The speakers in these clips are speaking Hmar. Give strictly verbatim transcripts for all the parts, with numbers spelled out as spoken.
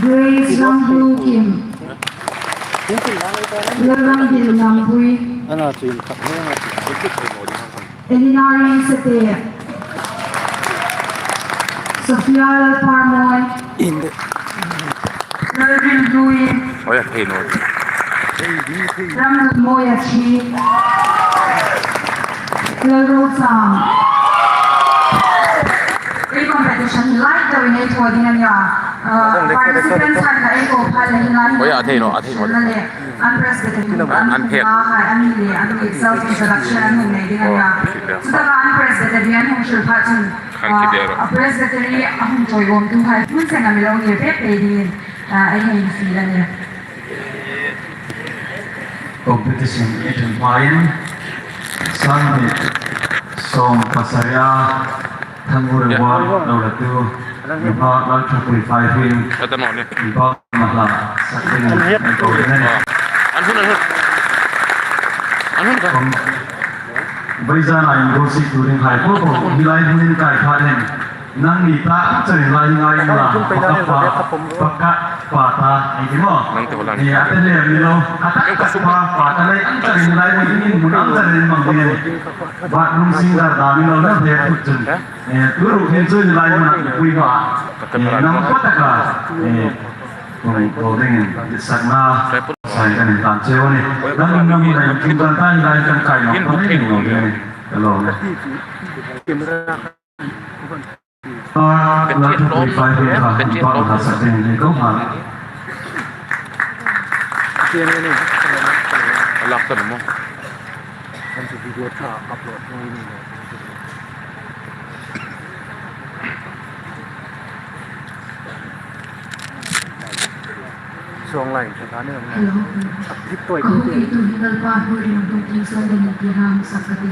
Grace Ramhlukim. Lalrambin Nambui. Elina Ringsate. Sophia Lalparmawi. Lalrimhlui. Oi, a thei naw. Ramlutmawi a thi. Lalrocham. Ei competition light deuin ei thaw ding a nih a. Participants hai kha ei ko pha le hi lai. Oi, a thei naw, a thei naw. An presbytery an hung a hai, an ni le an ni self introduction an hung nei ding a nih a. Chutaka an presbytery an hung hril pha chun, a presbytery a hung chawiawmtuhai hmun senga mi lo ngir pek pei dingin ei hei fiel a nih. Competition ei ṭan hmain, sangni sawm pasari a, Thanguri Ward lo latu, Nupha Lalthupui Faihuin, Nupha Mahla Sakring, an ko ding a nih. An hun, an hun. An hun ka. Vawisuna inbuotsai tu ding hai po po, hi lai hmunin kai pha ding. Nangni ta ang charin lai ngai la, pakhat pa, pakhat pa ta, ei ti maw. Nang te holan. Ni a te le mi lo, a tak tak pa, pa ta le ang charin lai mi ni mun ang charin mang ni. Bat lung sing dar da mi lo na he put chun. Eh, tu ru hin chu lai mun a pui ba. Eh, nang pa ta ka. Eh, kong ko ding in, sakna, sai kan tan cheu ni. Nang nang mun a kin tan tan lai kan kai lo, ko ni ni lo ni. Hello. Hello. Ka hung ei tu hi Lalpa Hnuoi Ringnung King Sawm Ding Pi Ram Sak ka ti.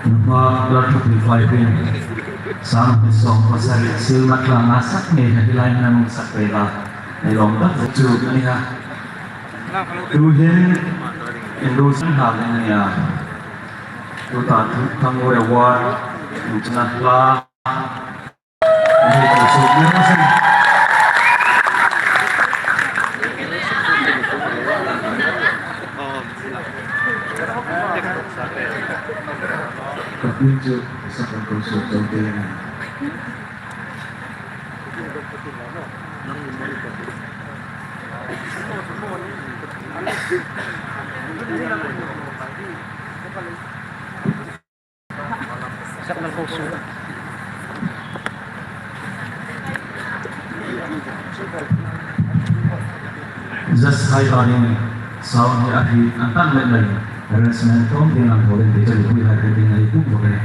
Nuhmei Lalthupi Faipuiin sangni sawm pasari silmat tlangna sak ngei hi lai na mung sak pei la. Nei lawm tak chu a ni a. Tuhin inruol san hal a ni a. Tuta Thangmur Award inchukna hla. Just hai ba ding sound hi a hri an tan lem lem. Arrangement tawm ding an thaw lem ding chu pui hai ding ai tum bawk a nih.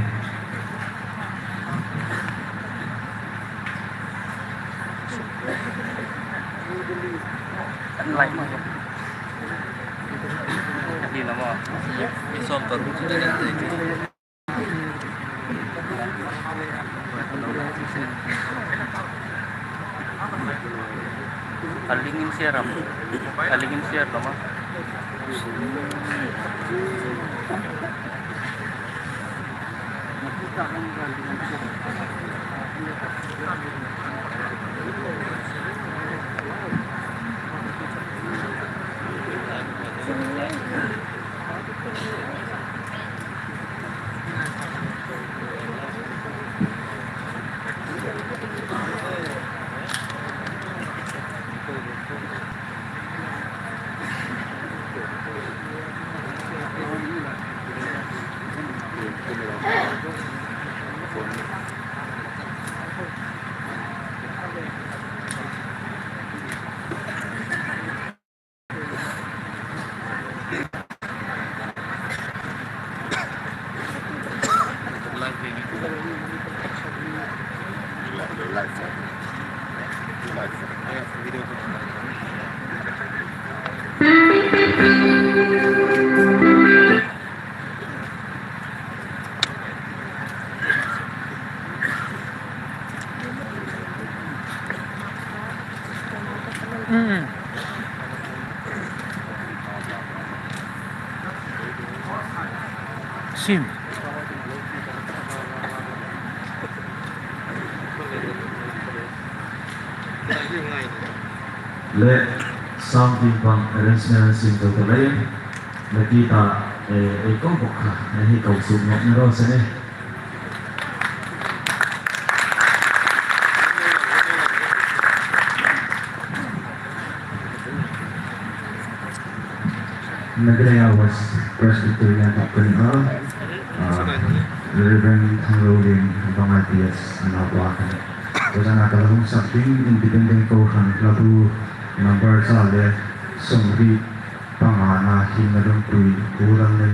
Kan lai ma. Kan lai ma. Sawm paruk chu kan tei. A link in share am? A link in share lawm a? Sim. Le sound team pang arrangement sim to ta le. Nakita, eh, ei ko bawk kha, ei hi ko suk ngawt ni raw se nih. Meghalaya West Presbyterian Doctrine Hall, ah, Reverend Thanglolien Vangai P S a naupa kha. Ko zana ka la hung sak ding Independent Kohran Club number za le sawmriet pangana hin na lungpui ulang nei.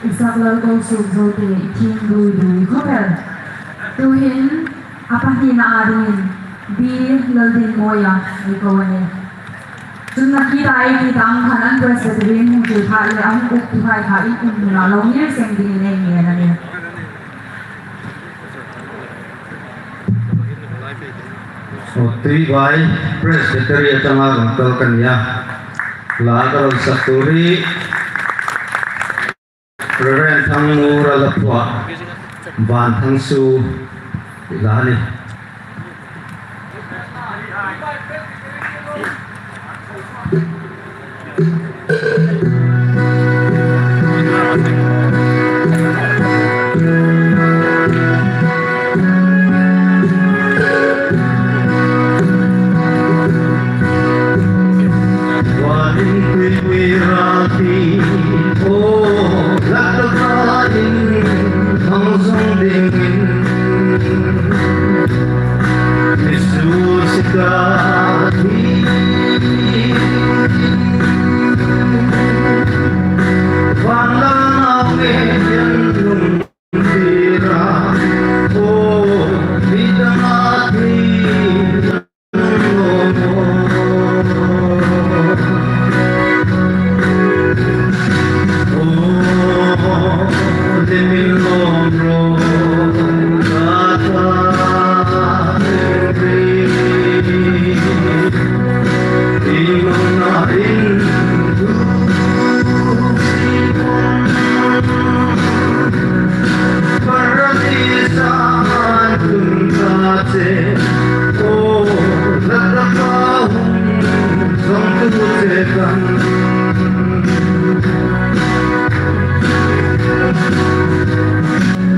Isak Lal ko suk zo te i thim dui dui khop el. Tuhin a pahnina a dingin B Laldinmawia ei ko a nih. Chun nakie ta ei ti tang khan an Presbytery hung ṭul kha le a hung uktuhai kha in um huna lo ngir seng dingin ei ngen a nih. Aw, Tuivai Presbytery atanga kan kal kan nia. La ka lo sak tur hi Reverend Thangmur a la phuah, Vanthangsuo la a nih.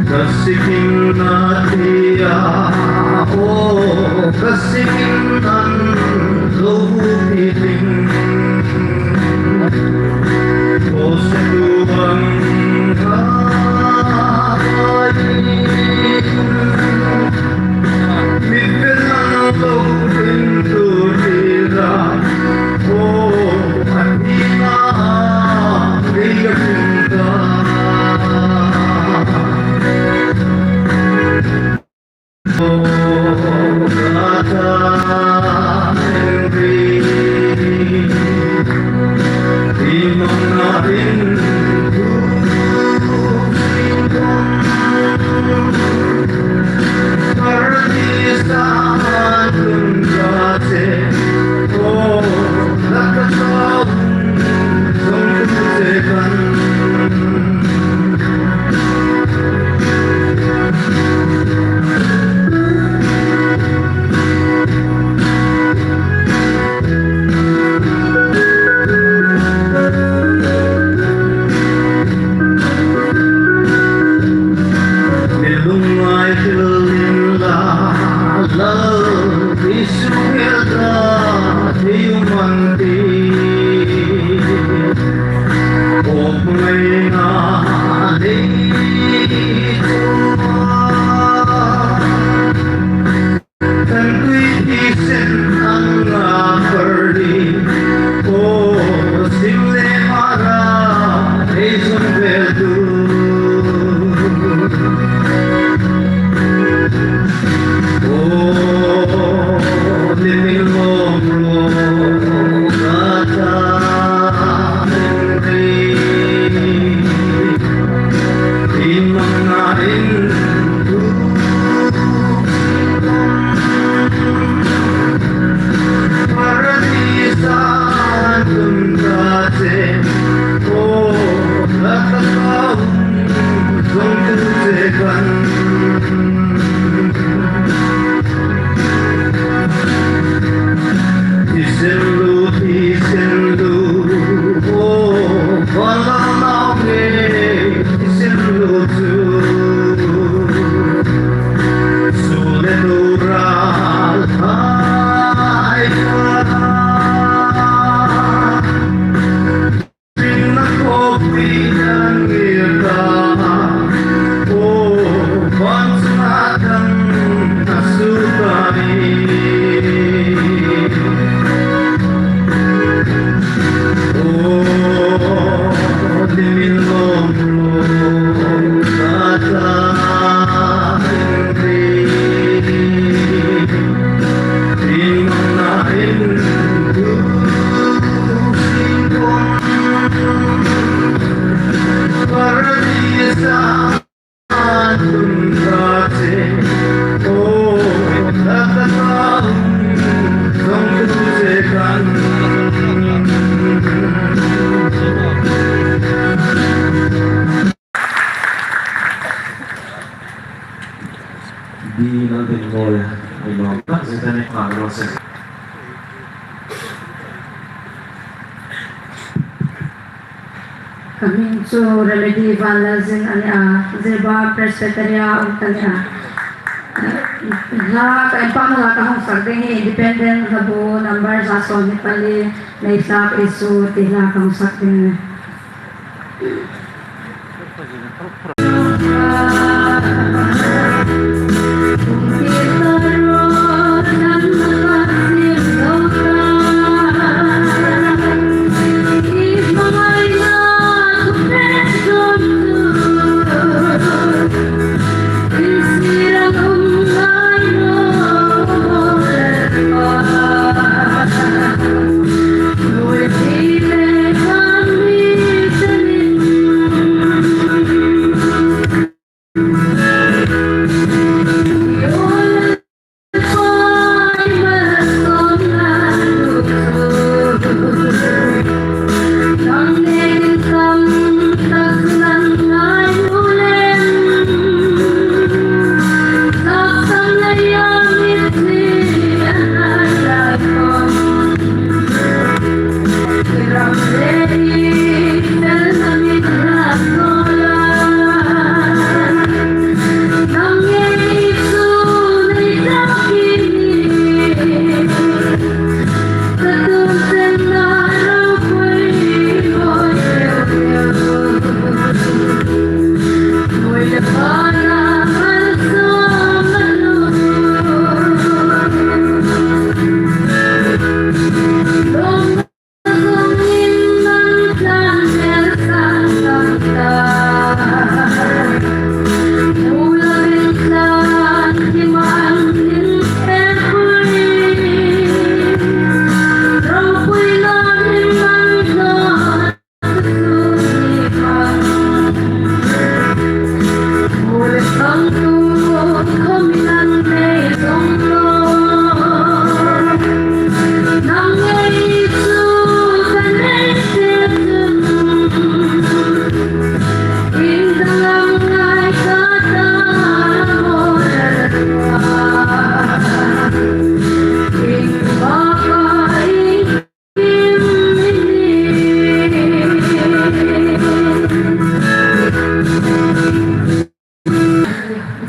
Ka sikin na tia, o, ka sikin an lo hu ti ding. Ko se tu ang ka ai. Mi fel an lo ding tu ti ra. O, a ti na, mi ka tin ta. Di Lalbenmawi, ai nawm tak zet a ni, pha lo se. Ka hming chu Remedy Vanlalzin a ni a, Zirba Presbytery-a um ka ni a. Hla ka inpakna hla ka hung sak ding hi Independent Hlabu number za sawmhni pali, Meithlak Isu ti hla ka hung sak ding a nih.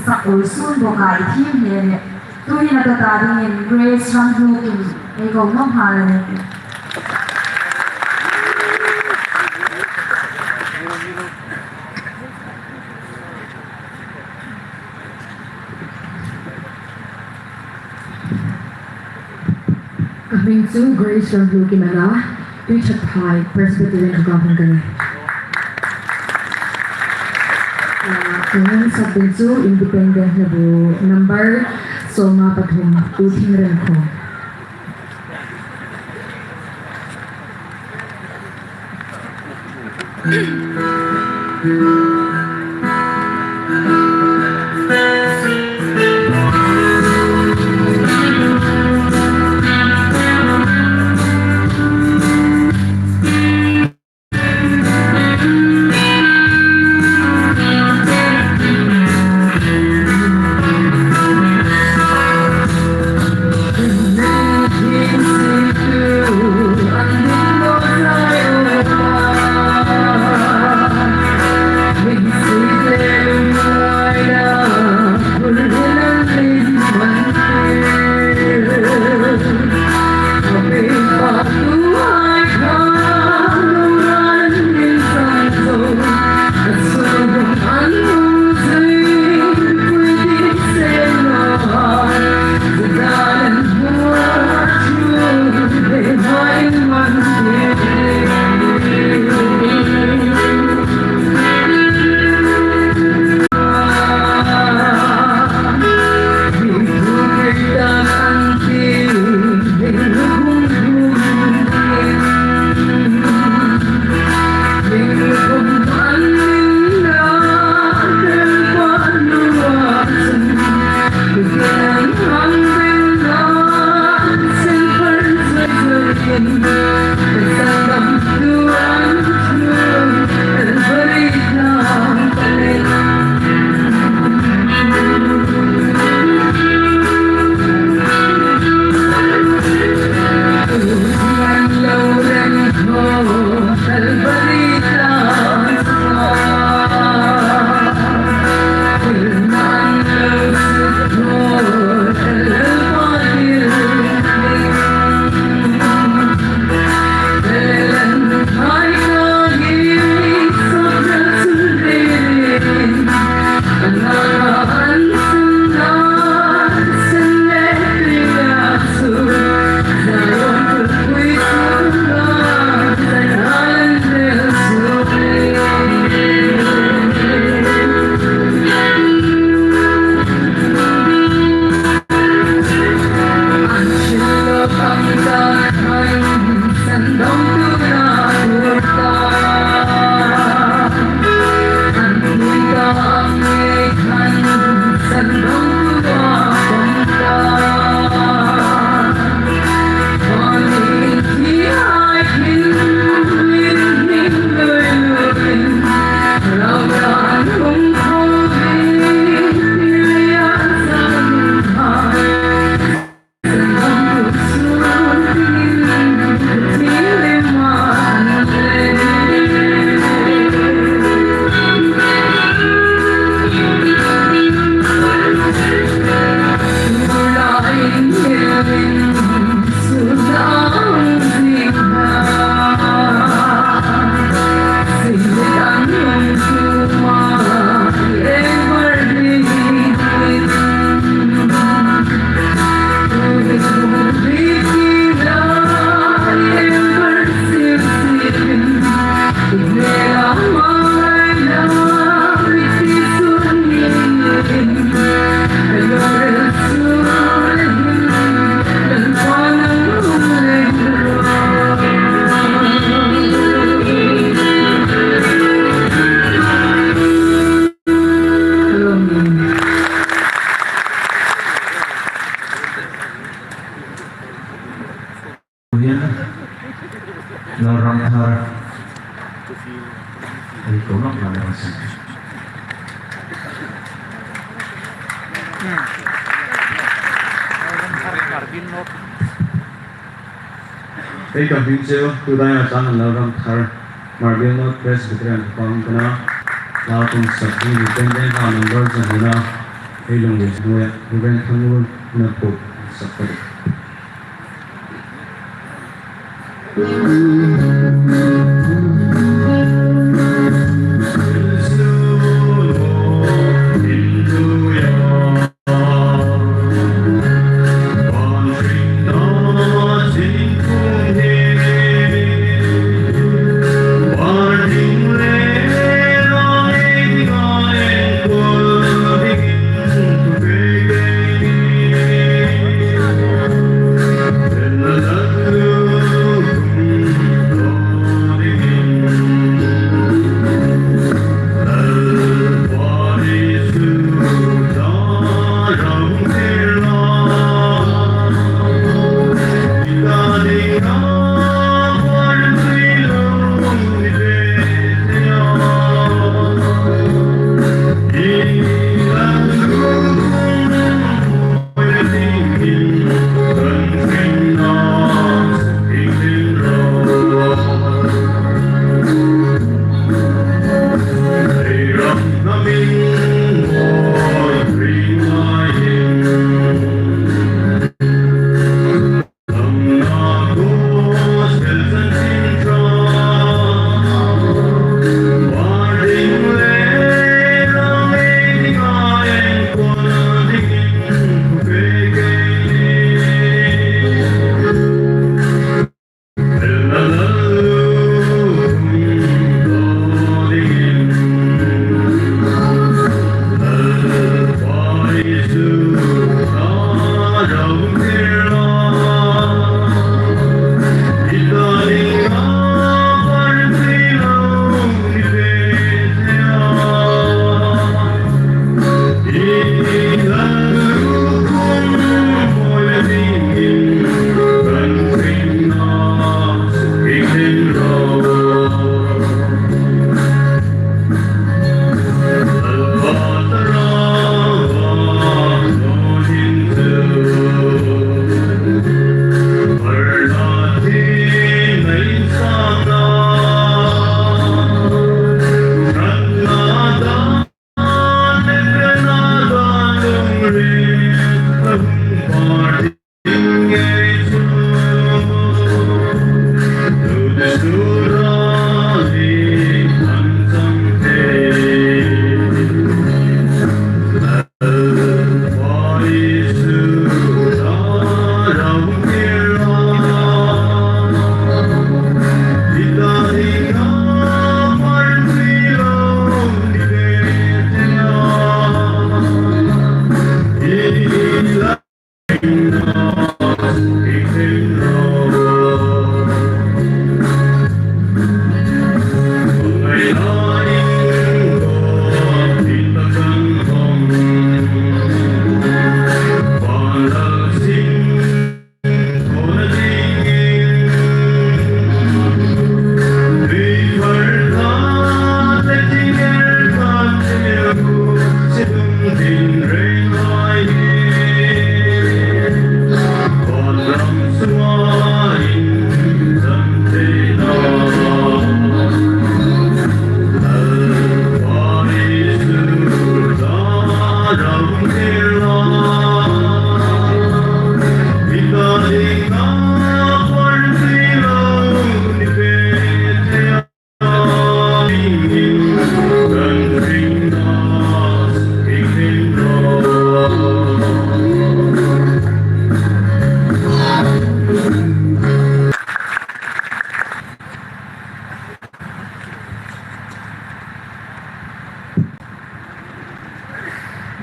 Sak ul sun bawk a, i thiem hle le. Tuhin a tawp ta dingin Grace Ramhlukim ei ko mawng ha le. Ka hming chu Grace Ramhlukim a na, Tuithaphai Presbyterian Church-a hung ka nih. Ah, ka hung sak ding chu Independent Hlabu number sawmnga pathum, Pu Thingrem Khawm. Ramthar. Ei ko nok na le sin. Ei ka hming chu, tu dai a chang Lalramthar, Marbil North Presbyterian Department a, la kum sak ni ten den ha number zan na, ei lungril hnuoia, Reverend Thangul na pu sak ka.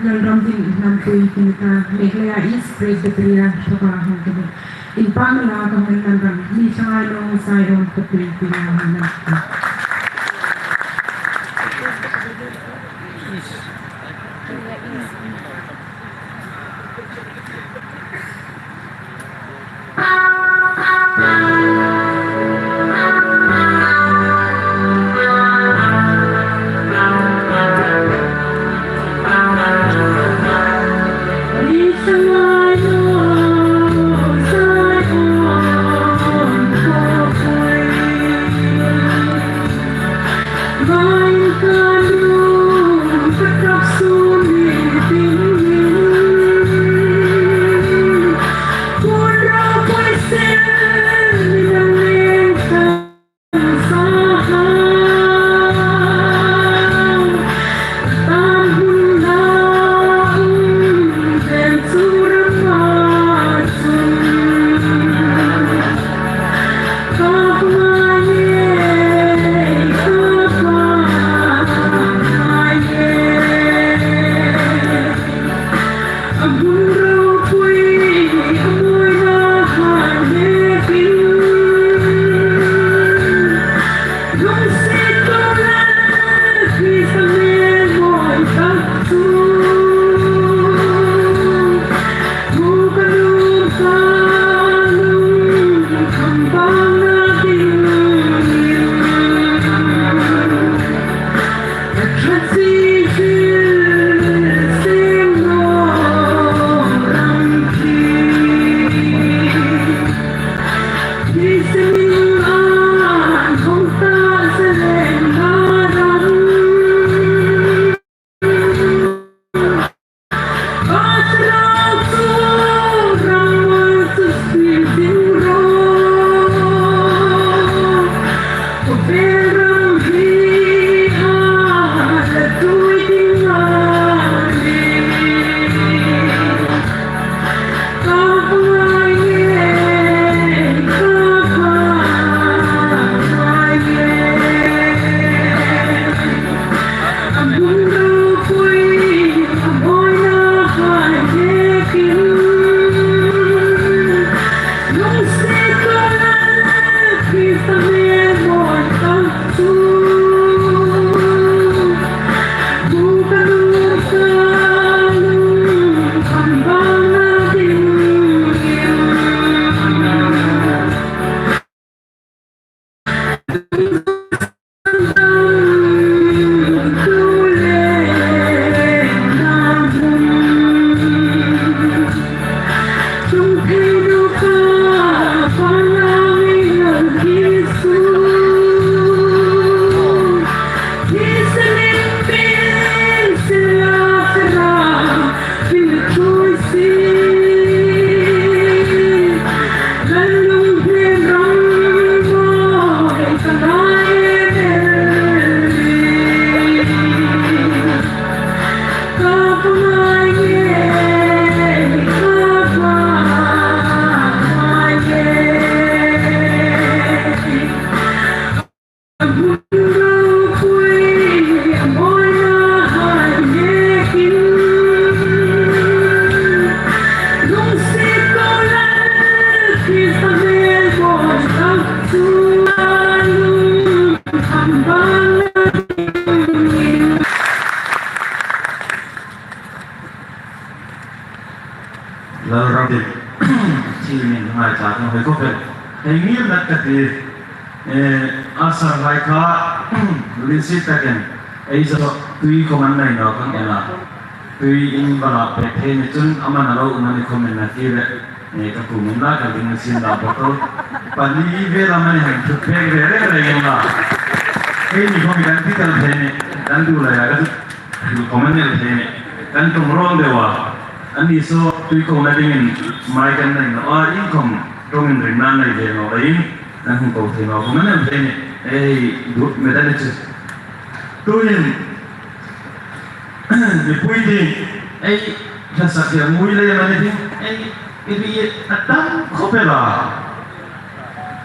Lalram ding hnam pui tin ka Meghalaya East Presbytery a thawka hang ka ni. Inpakna la ka hung lam ram ni changa long sai rom ka pui pui la hang na. Lalrambit, thil min ngai ta kan hoi ko pe. Hei ngir nat ka ti. Eh, a sar lai kha, lin si ta ken. Ei zo tui ko man nai no kan ena. Tui in bala pe thei ni chun ama na lo um a ni ko men na ti le. Eh, ka ku min la ka ding sin la bottle. Pali ve la mani han thut pek ve re re yen la. Hei ni ko mi kan ti tal thei ni. Kan du la ya ka. Comment el thei ni. Kan ṭawng rawn deu a. Ani saw tui kona dingin mai kan nei naw a, in khom ṭawngin ringna nei ve naw leiin kan hung ko thei naw comment el thei ni. Ei, dut medal chu. Tuhin, mipui ding, ei, hla sak hian ngui lei am a ni ding, ei, i ri a tam khawp el a.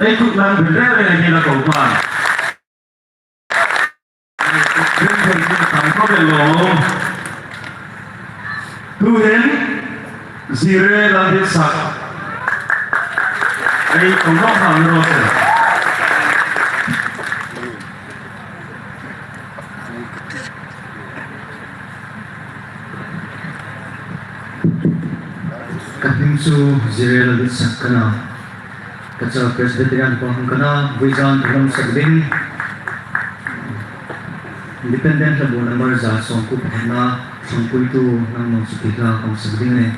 Ei, kut lang bil reng reng a ni la ko pan. Tuhin, Zire Lalhitsak. Ei, kong kong hang ro se. Ka hming chu Zire Lalhitsak ka nih a. Ka chau Presbyterian khuo hming ka nih a, Vuizan ka lam sak ding. Independent Hlabu number za sawmkuo pakhatna, sawmkuo tu nang nung chu ki hla kong sak ding a nih.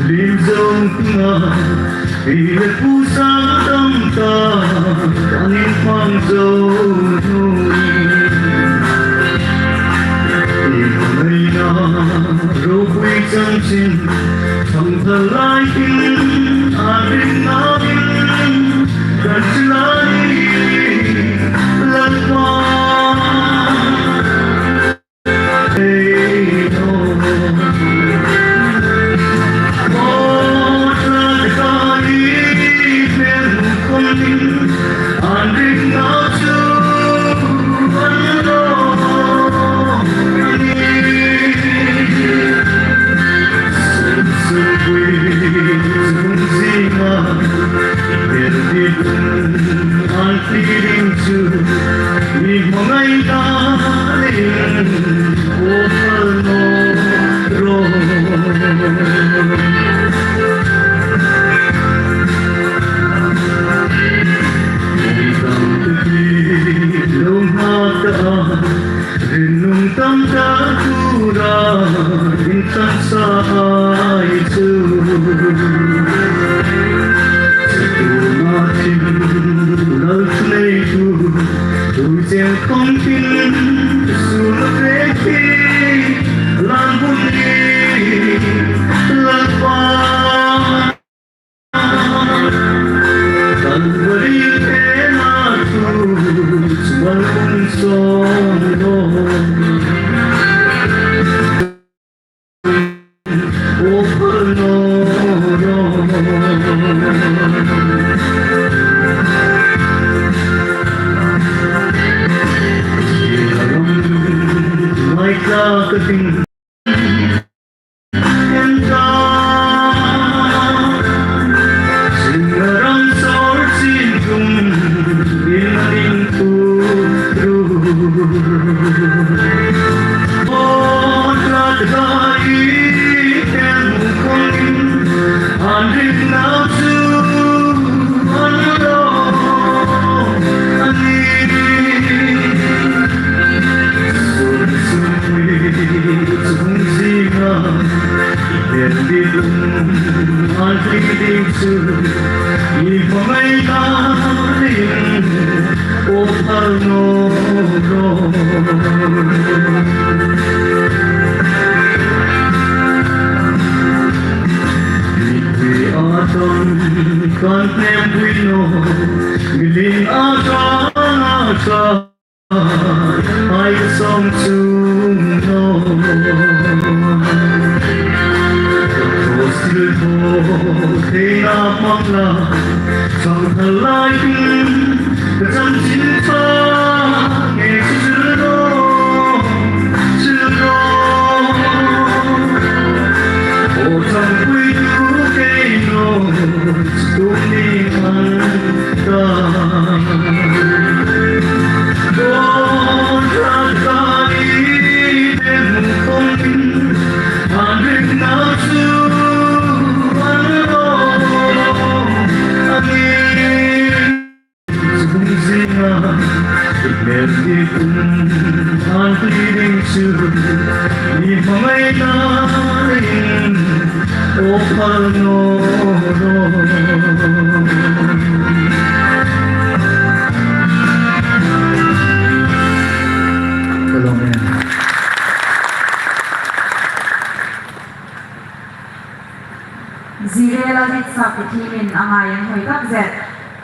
Lim zong tunga, pi le pu sang tam ta, kan inhmang zo nu. I hmang ngaina, ropui chanchin, thangthar lai ding, a ring a ding, kan chi lai, Lalpa. An ti ding chu mi hmangai ta leiin aw phal naw ro. Hei tam tu ti lo hma ta a. Rinum tam tak tura intlansa ai chu. Chatuona thim lal thuneitu, tuichel khawm tin, sun a pek hi, lam bun hi, Lalpa. Calvary pena tu chuan hun sawn lo. Offer no lo. Mai ka ka ting. Kan hnem pui naw, gilin a sa, a sa, ai ka sawm chung naw. Cross thil thaw theina hmang la, chang thal lai in, ka chanchin ṭha ngei chu zir naw, zir naw. Aw changpuitu kei naw, tu ni hmang ta. Aw ṭha ta i te mu khawm in, an ring na chu an lo a ni. Chung zinga hmel hi kum an hli ding chu, mi hmangaina in aw phal naw ro. Ka lawm em. Zirel a zitsak thiemin a ngai an hoi tak zet.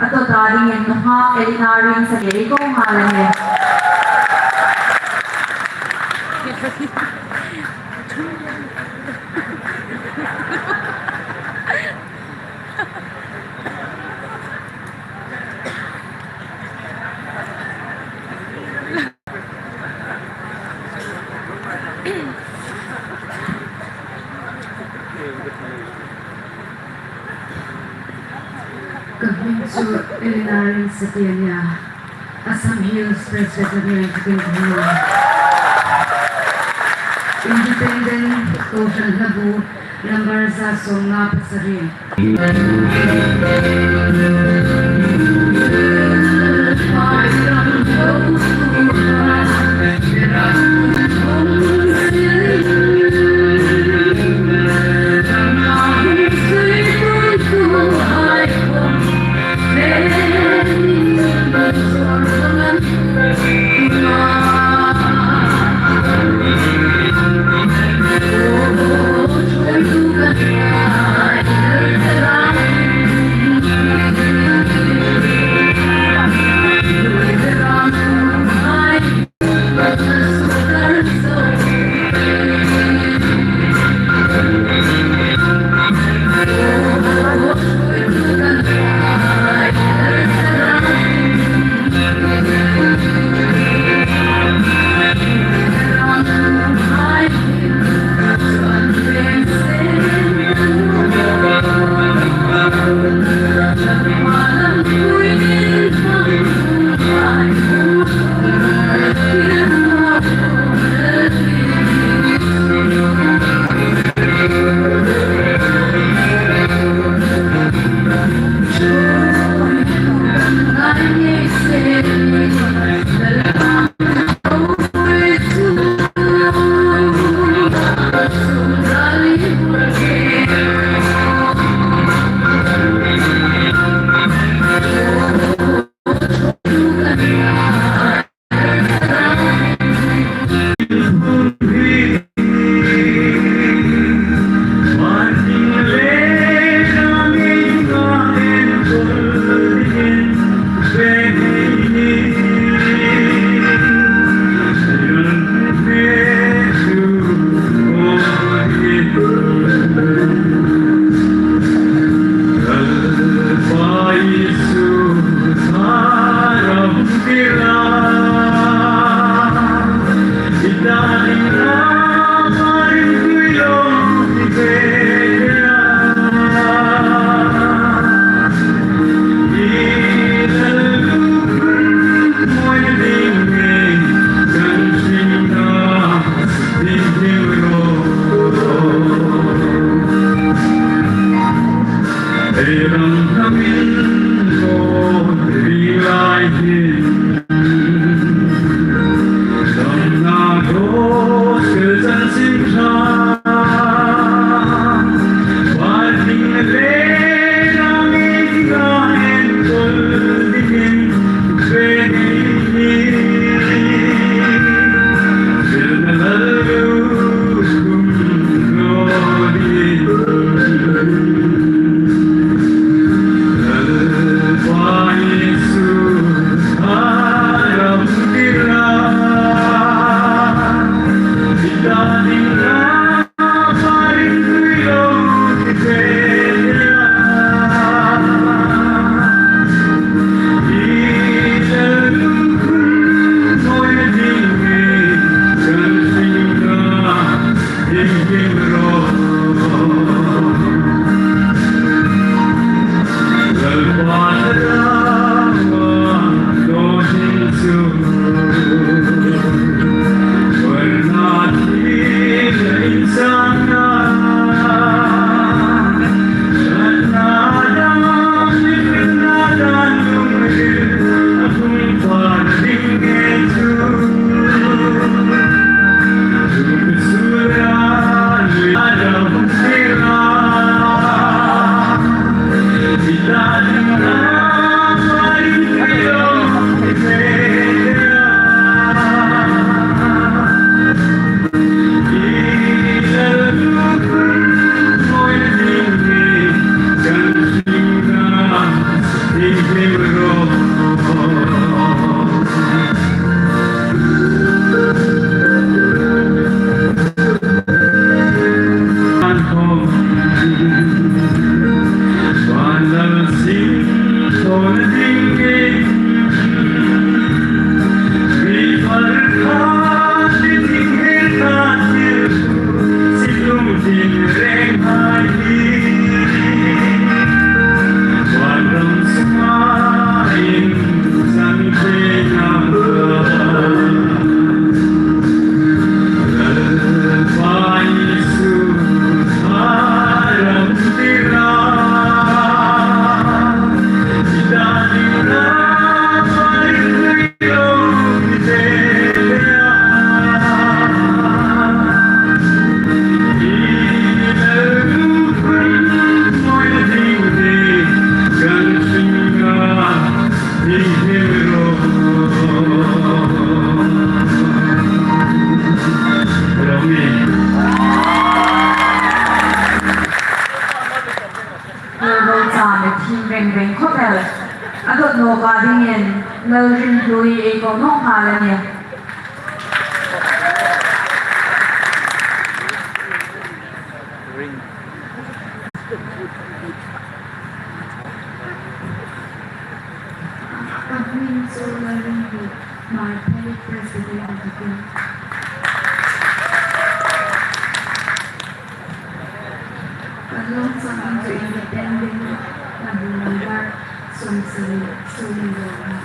A tawp ta dingin nunghak Elina Ringsatia ko nghal a nih. Ka hming chu Elina Ringsatia a nih a, Assam Hills Presbyterian Church-in ka hming. Independent Kohran Hlabu number za sawmnga pasari. Lo cham le thim veng veng khawp el. A dawt nawk a dingin Lalrinhlui ei ko nawk nghal a nih. Ka hming chu Lalrinhlui, Hmarphei Presbyterian Deacon. Ka lawmchang chu independent, ka bu number sawmsari, sawmsari.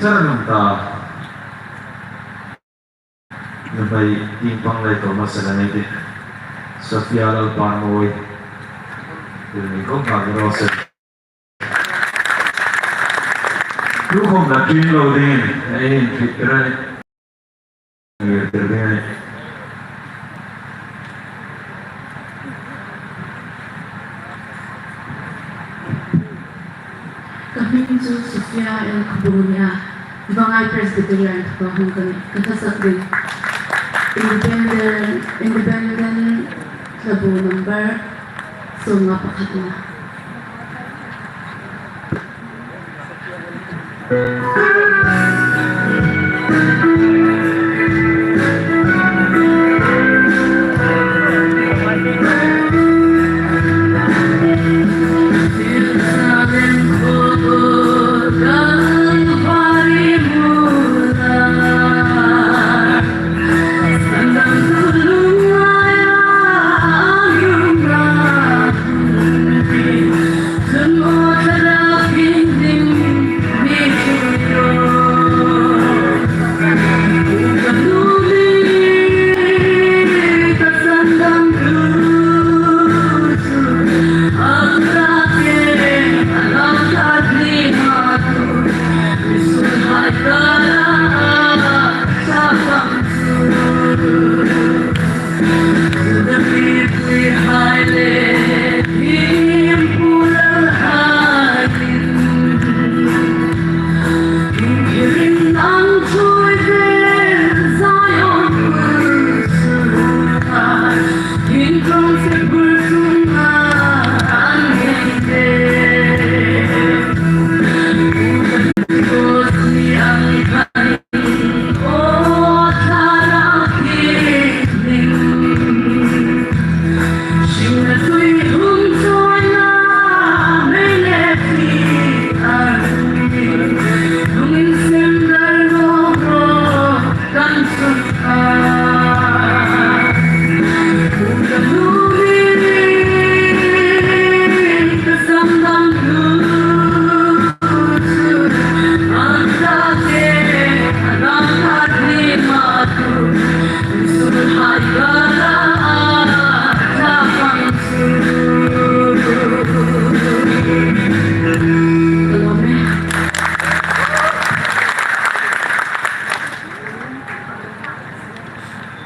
Sir nung ta. Nuhmei tieng pang lei ko masa la nei ti. Sophia Lalparmawi. Thil ni khawm hang ro se. Tukhawm la ṭin lo dingin, ei inhriet tir a nih. Inhriet tir ding a nih. Ka hming chu Sophia L. Khabunia, Vangai Presbyterian thawka hung ka nih, ka hla sak ding. Independent, Independent hlabu number sawmnga pakhatna.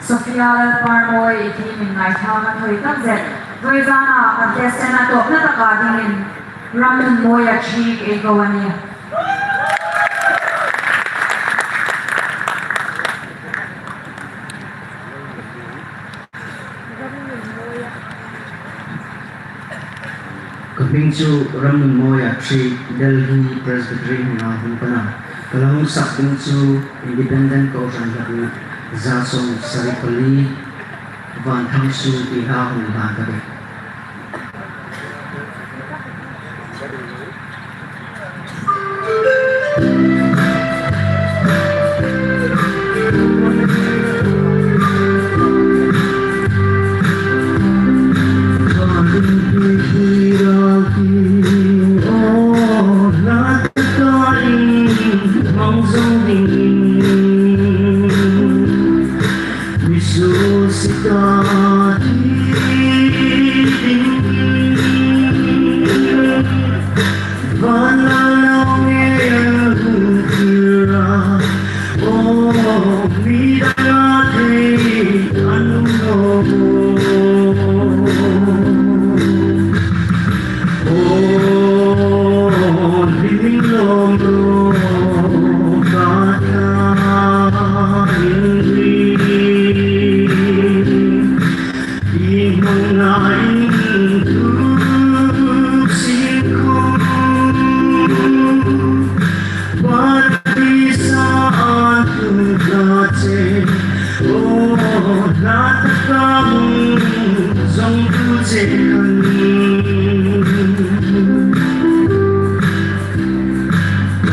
Sophia Lalparmawi, i thiem in ngaithlak a thawi tak zet. Vawizana contestant-a tawpna taka dingin Ramnunmawia Chik ei ko a nih. Ka hming chu Ramnunmawia Chik, Delhi Presbytery hmingin hung ka nih. Ka la hung sak ding chu Independent kohran hlabu za sawmsari pali, Vanthangsuo ti hla hung hlan ka tih.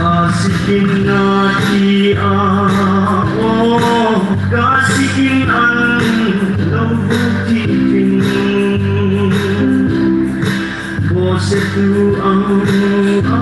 Ka sikin a ti a, aw, ka sikin an lo buk ti ding. Bawsiettu ang a,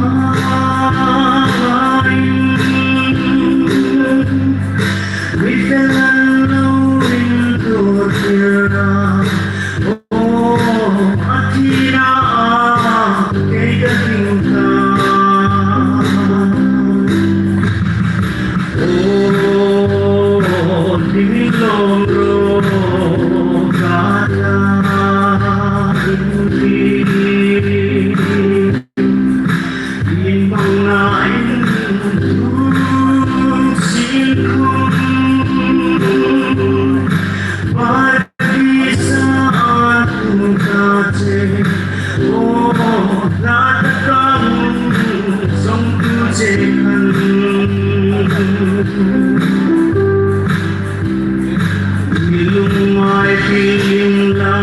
Mi lungngai tlingin la,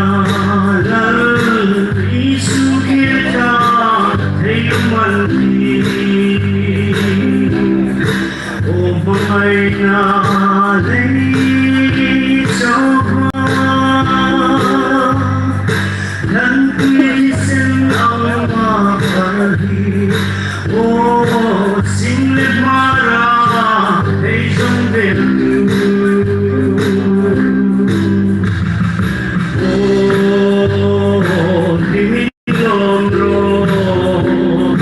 Lal Isu Krista thei man ti. O hmangaina lei chauha, Lal Krista ang ma pal hi. O, sing le hmara, hei zong vel tu. O, hlimin lawm ro,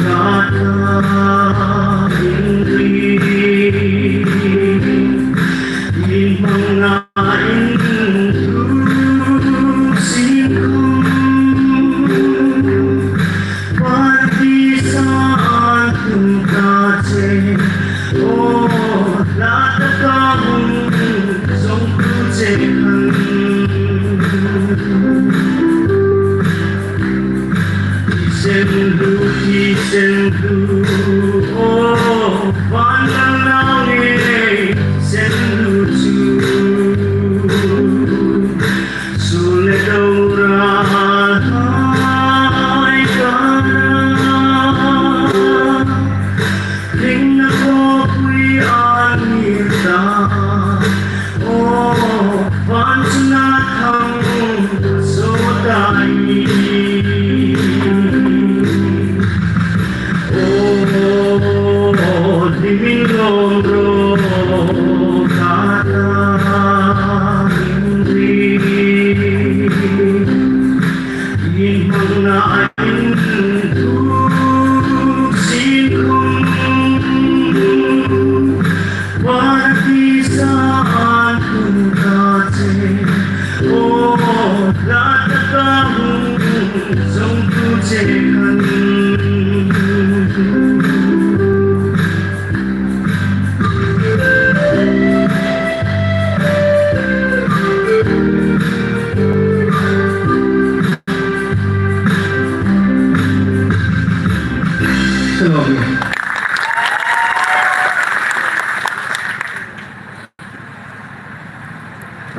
ka ta in ri. In hmang na in tu sing khum. Parti sa an tum ka che, o, la ta ka hung zong tu che khan. Thisen lu, thisen lu, o, van lang lang e, thisen lu chu. Sule dora hai kara. Ring na ko pui an ni ta. O, van chuna thang so dai. O, hlimin lawm ro, ka ta in ri. In hmang na in tu sing khum. Parti sa an tum ka che, o, la ta ka hung zong tu che khan.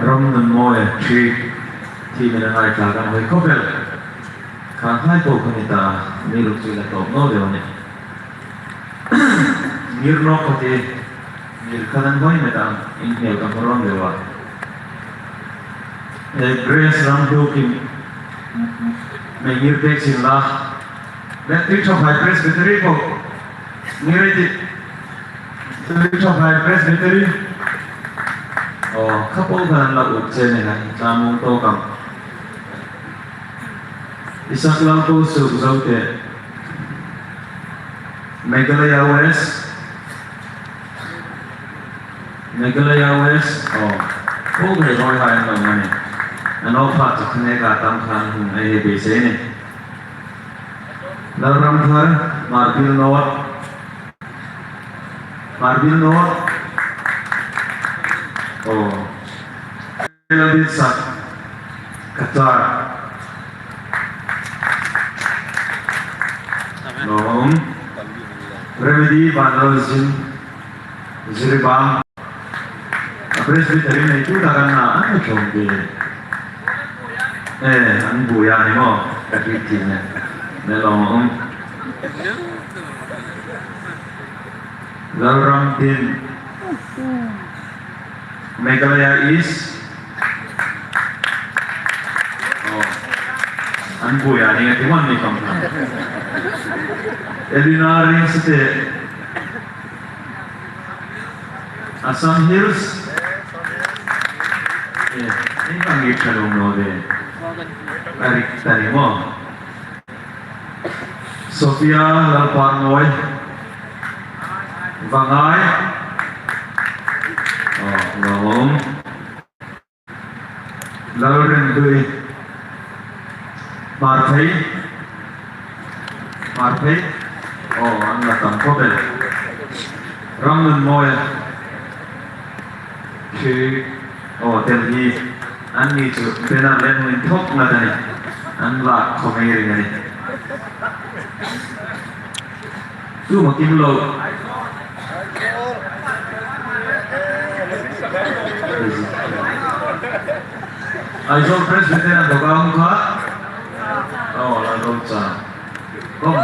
Ram nun mawi, ṭhi, ṭhi mi na ngai tla kan hoi khawp el. Kha hai po kan ni ta, mi ruk chu la tawp naw deu a nih. Ngir nawk ka ti, ngir kha nan hoi met ang, in hmel ka hmawr ang deu a. Eh, Grace Ramdukin, mi ngir pek sin la. Le Tuithaphai Presbytery po. Ngir ei ti. Tuithaphai Presbytery. O, kha po khan la ut che ni hai, tla mung to kam. Isak Lalpuisuk Zote. Meghalaya West. Meghalaya West. O. Ko hei hoi hai an lo mani. An o pha chak ne ka tam khan hung ei hei beisei ni. Lalramthar, Marbil North. Marbil North. O. Lalbinsak, Qatar. Lawm. Remedy Vanrozin, Jiribam. A Presbytery neitu tak an na, an ṭhawng ti. Eh, an buoi a ni maw, ka hriet ti ne. Ne lawm. Lalramdin, Meghalaya East. Oh. An buoi a ni, ti hman ni khawm kha. Elina Ringsate, Assam Hills. Eh, ei ka ngir ṭha nuom naw de. Ka rik ta ni maw. Sophia Lalparmawi. Vangai. Oh, lawm. Lalrindui. Hmarphei. Hmarphei. Aw, an la tam khawp el. Ramnunmawia. Khi. Aw, Delhi. Anni chu banner le hmun inthawk ngat a nih. An lak khawm ei ring a nih. Tu ma kim lo. Aizawl Presbyterian dawk a um kha. Aw, la dawk cha. Kom.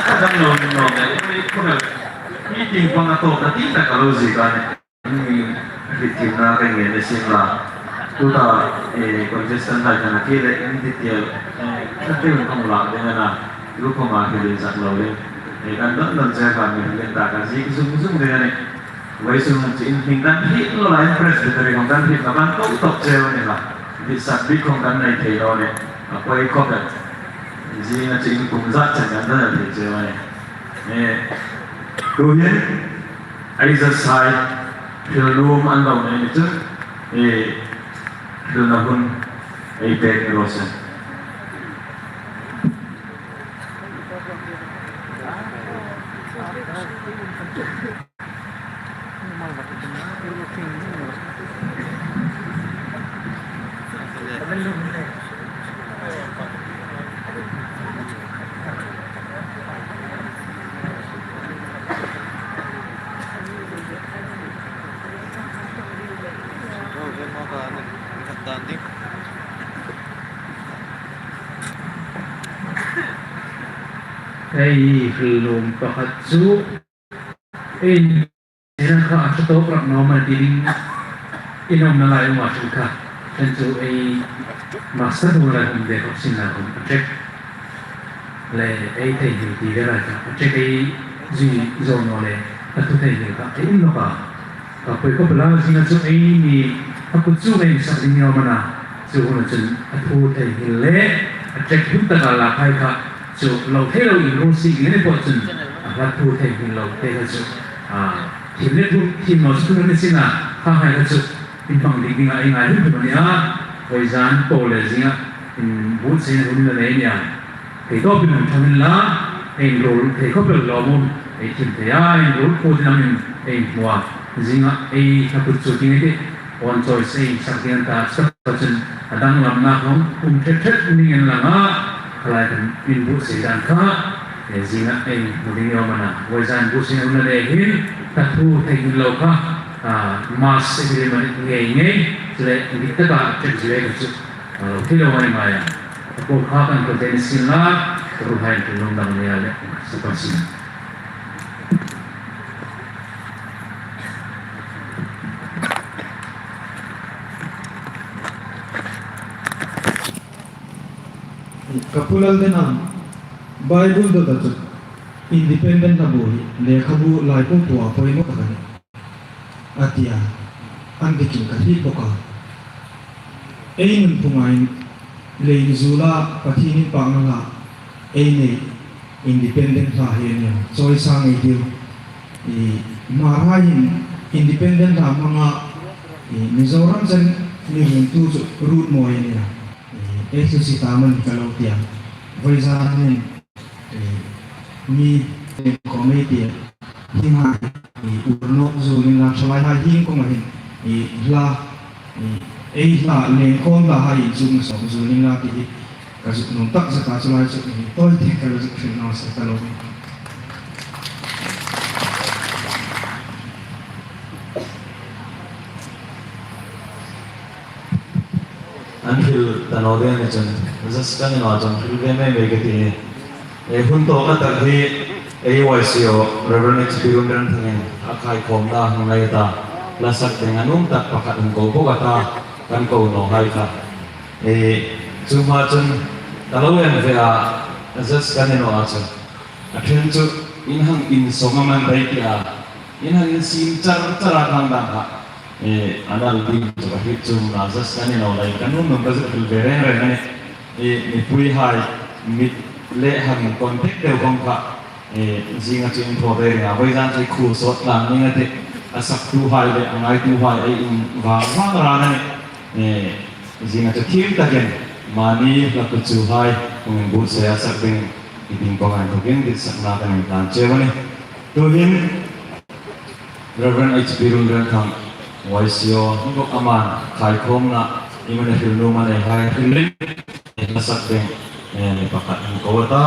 Ka dam lo ni lo ne. Meeting pang a tawk a ti tak a lo zi ka ne. Hrietthimna ka ngên a siem la. Tuta, eh, contestant hai khan a ti le, in ti tia, eh, ka tiu khawm la ding a na. Lu khawma hrilin zak lo le. Eh, kan don don che kha mi hrilin ta ka zik zung zung ding a nih. Vawisun chu in hming kan hriet lo lai, Presbytery khawm kan hriet lo kan ko tawp che a ni la. Dit sak bik khawm kan nei thei lo le. A poi khawp el. Zinga chu in kum zat chen kan don thei che a ni. Eh, tuhin, Ei zat sai, hril nuom an lo nei ni chun, eh, hrilna hun ei pek ni raw se. Ei hril nuom pakhat chu, ei Ina kha a ṭha tawk rak naw maw ti ding in awmna lai um a ṭhen kha. Ṭhen chu ei master tu lai hum de khawp sin lai hum a ṭek. Le ei theinghil ti de lai kha a ṭek ei zui zo naw le a thu theinghil kha ei um nawk a. Ka poi khawp el a, zinga chu eini a kut chu ei sak ding ni awm a na. Chu huna chun a thu theinghil le a ṭek hun taka lakhai kha chu lo thei lo inruol si ding a ni pawh chun a hla thu theinghil lo te kha chu, a, thim le thu, thim lo chu thu ni sina, kha hai kha chu in hmang dik dinga ei ngai hrim hrim a ni a, vawizan po le zinga in buotsaina hun la nei ni a. Kei tawpin hung ṭhang inla, ei inruol thei khawp el lawm um, ei thim thei a, ei inruol khuo ding am in ei hmu a, zinga ei hla kut chu ding ei tih. Awn choice ei sak ding a ni ta, chutaka chun a danglamna khawm um ṭhet ṭhet ning inla, kha lai khan inbuotsai dan kha, eh, zinga ei hmu ding ni awm a na. Vawizan buotsaina hun le hin, ka thu theinghil lo kha, ah, mass ei hril a ni ngei ngei, chule dik taka ṭek zui ei kha chu, ah, lo thei lo a ni ngai a. A po kha kan ko te ni sin la, ruhai tu lung dang ni a le, sa pa sin. Ka Pu Laldenan Bible dawta chu independent hla bu hi lekhabu lai pum pua poi nawk a ni, a ti a, an ti chu ka hriet bawk a. Ei nun phunga in le inzuol a Pathien inpakna hla ei nei independent hla hi a ni a, choice a ngei deu. I, Hmarhai hin independent hla hmanga, i, Mizoram chen mi hung tu chu Ruth Mawi a ni a. I, ei chu si ta man ka lo ti a. Vawizan hin, i, mi committee hi ngai, i, ur nawk zuol inla, thalai hai hieng kawnga hin, i, hla, i, ei hla, leng khawm hla hai inchukna sawk zuol inla ti hi ka zuk nuom tak zet a, chu lai chu, i, tawi te ka lo zuk hril naw se ka lo. An hril ta naw ding a ni chun, Jessica-in a chun hril ve mei mei ka ti. E, hun tawpna tak hi, e, Y C O, Reverend H P Runrenthangin a khaikhawmna hung nei ta, hla sak ding a nuom tak pakhat hung ko bawk a ta, kan ko naw hai kha. E, chu hma chun, ka lo en ve a, Jessica-in a chun. A ṭhen chu, in hang insawng a man rei ti a, in hang insiem char char a hang dang kha. E, a nal ding chu ka hriet chuong naw, Jessica-in a lo lai, ka nuom nuom ka zuk hril ve reng reng a nih. E, mipui hai, mit le hang contact deu khawm kha. E, zinga chu in thaw ve reng a, vawizan chu khuo sawt tlang ning a tih, a saktu hai le, a ngaitu hai, ei invang vang ran a nih. E, zinga chu thiem takin, Mani hla kuchuhai hung inbuotsai a sak ding, i ding pangngai inthokin ditsakna kan inhlan cheu a nih. Tuhin Reverend H P Runrenthang, Y C O, hung bok aman, khaikhawmna, i mani hril nuom a nei hai, hril lim, i hla sak ding, eh, mi pakhat hung ko a ta,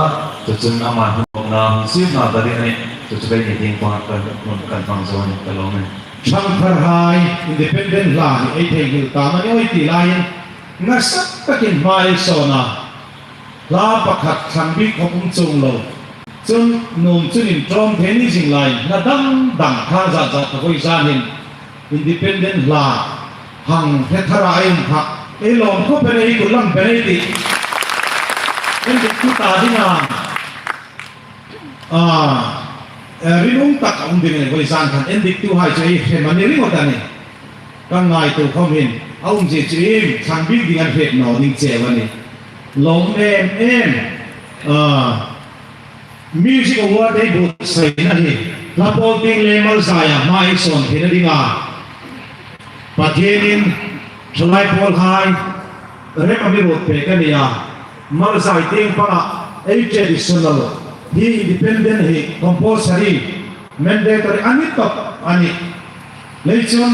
chu chun aman hung bokna, hung sirna ta ding a nih, chu chu kei ni ding pangngai kan, kan hmang zo a nih, ka lawm a nih. Ṭhangtharhai, independent hla hi ei theinghil ta mani awi ti laiin, nasa takin hma ei sawn a. Hla pakhat thlang bik khawp um chuong lo. Chun nuom chun inṭawm thei ni zing lai, hla dang dang thang zat zat ka voi zan hin independent hla hang hre thar a ei um kha. Ei lawm khawp el, ei kut lam pen ei tih. Endiktu ta dinga, a, eh, rinum tak a um ding a nih, voi zan khan endiktuhai chu ei hrem a ni ringawt a nih. Ka ngaituo khawm hin, a umzie chu iem, thlang bik ding an hriet naw ding cheu a nih. Lawm em em, a, Music Award ei buotsaina hi, hla pawl tieng le Malzaia hma ei sawn theina dinga Pathienin thalai pawlhai rem a mi ruot pek a nih a. Malzai tieng panga ei traditional hi independent hi compulsory, mandatory a ni tawp a nih. Leiin chun,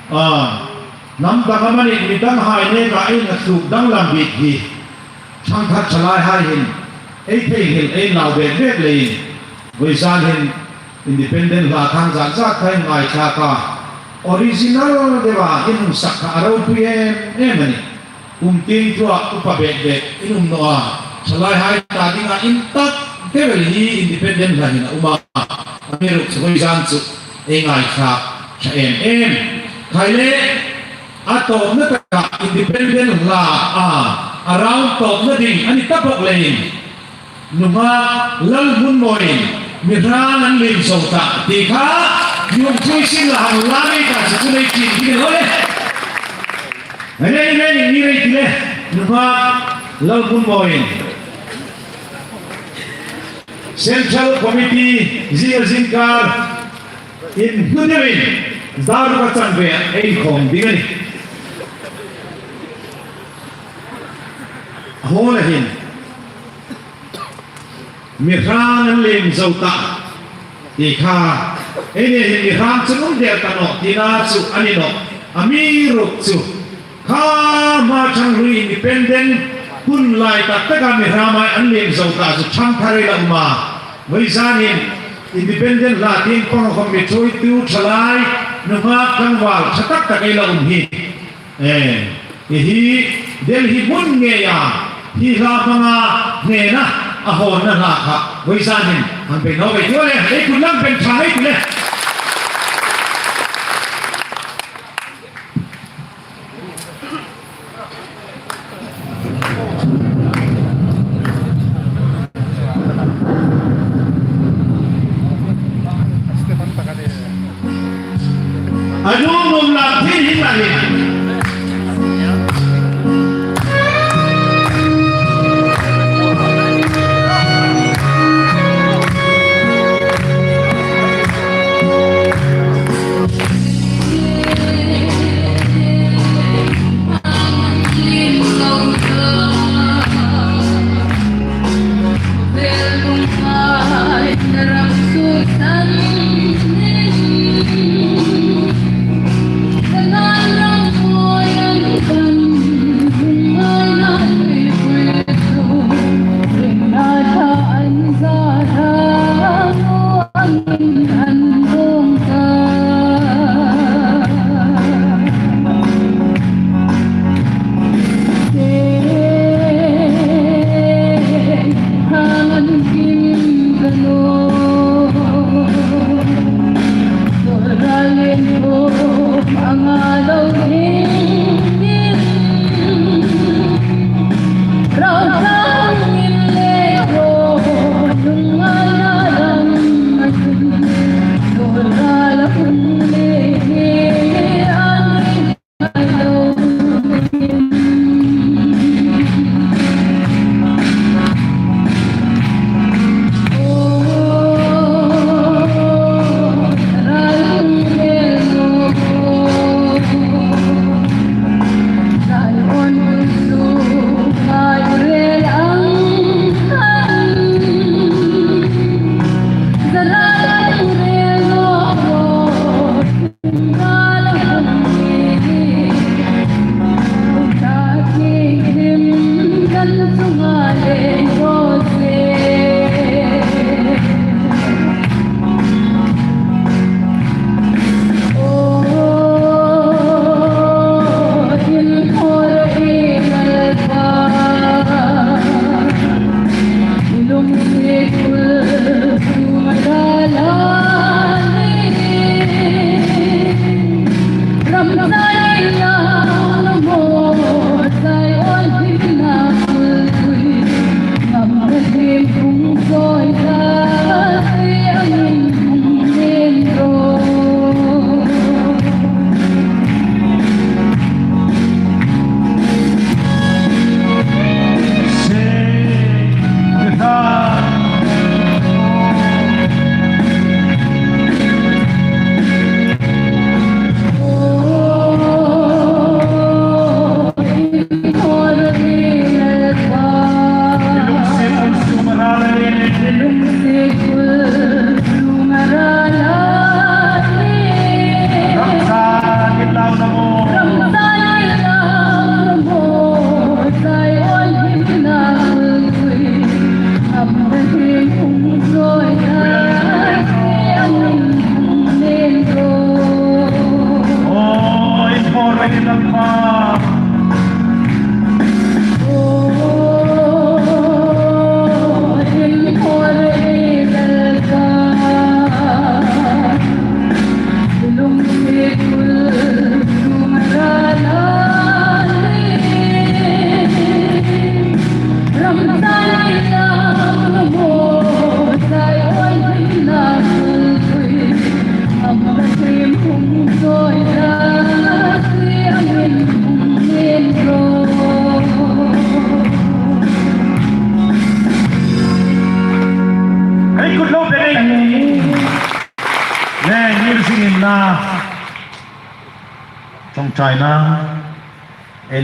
a, hnam dang amanih mi danghai neka ei na tluk danglam bik hi ṭhangthar thalaihai hin ei theinghil ei nau bek bek leiin voi zan hin independent hla thang zat zat kha ei ngaithlak a. Original deuin in hung sak kha a ropui em em a nih. Kum tieng thua upa bek bek in um naw a. Thalaihai ta dinga intak deu el hi independent hla hin a um a. Amiruokchu voi zan chu ei ngaithlak ṭha em em. Khai le, a tawpna taka independent hla a, a round tawpna ding a ni ta bawk leiin, nunghak Lalhmunmawin, mi hrang an liem zo ta ti kha, mi hung ṭhuoi sin la hang la mei ta si chu nei chin ding lo le. Nei, nei, nei, ni rei ti le, nunghak Lalhmunmawin. Central Committee, zia zingkar, in hnu deuin, dar ka chan ve, ei khawm ding a nih. A hawna hin, mi hrang an liem zo ta, ti kha, eini hin mi hrang chun um der ta nawh, tina chu a ni nawh, amiruokchu, kha hma ṭhang hlui independent, hun lai tak taka mi hramhai an liem zo ta chu ṭhangthar ei la um a. Voi zanin independent hla tieng pang khawm mi ṭhuoitu thalai, nunghak tlangval ṭha tak tak ei la um hi. Eh, hi hi Delhi hmun ngeia hi hla hmanga hnena a hawnna hla kha voi zanin hang pe naw ei ti le, ei kut lam pen ṭha ei ti le. A nuom nuom lam thei hin la hin. Ṭawngṭaina, N A